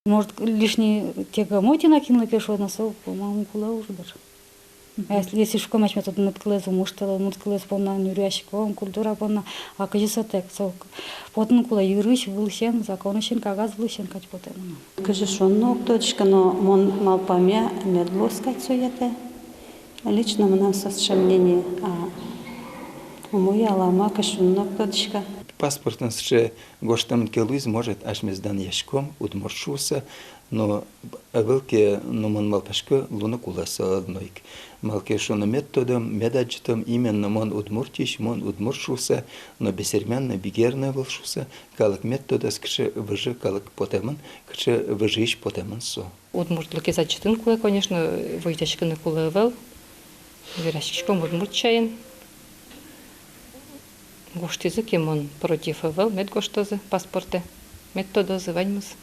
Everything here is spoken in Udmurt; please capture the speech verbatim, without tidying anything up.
Может, лишний текамо тӥни кинлы ке шуоно, со, по-моему, кулэ уж дыр. А если, если шуиськом, асьмеос отын мыт кылэз ум ыштылэ, мыт кылэз понна нюръяськом, культура понна, а кызьы со тэк, со к-, потыны кулэ йырысь вылысен, законысен, кагаз вылысен кадь потэ мыным. Кызьы шуоно, уг тодӥськы, но мон малпамъя, мед луоз кадь со йӧтэ. Лично мынам со сыӵе мнение, а умой-а, алама, кызьы шуоно, уг тодӥськы. Паспортын сыӵе гожтэмын ке луиз, может, асьмеос данъяськом удмурт шуыса, но ӧвӧл ке, но мон малпасько, луыны кулэ со одно ик. Малы ке шуоно, мед тодом, мед адӟытом, именно мон Удмуртиысь, мон удмурт шуыса, но бесермян но, бигер но ӧвӧл шуыса, калык мед тодоз, кыӵе выжы калык потэмын, кыӵе выжыысь потэмын со. Удмуртлыкез адӟытыны кулэ, конечно, возьдаськыны кулэ ӧвӧл, вераськиськом удмурт сямен. Гожтӥзы ке, мон против ӧвӧл, мед гожтозы паспортэ, мед тодозы ваньмыз.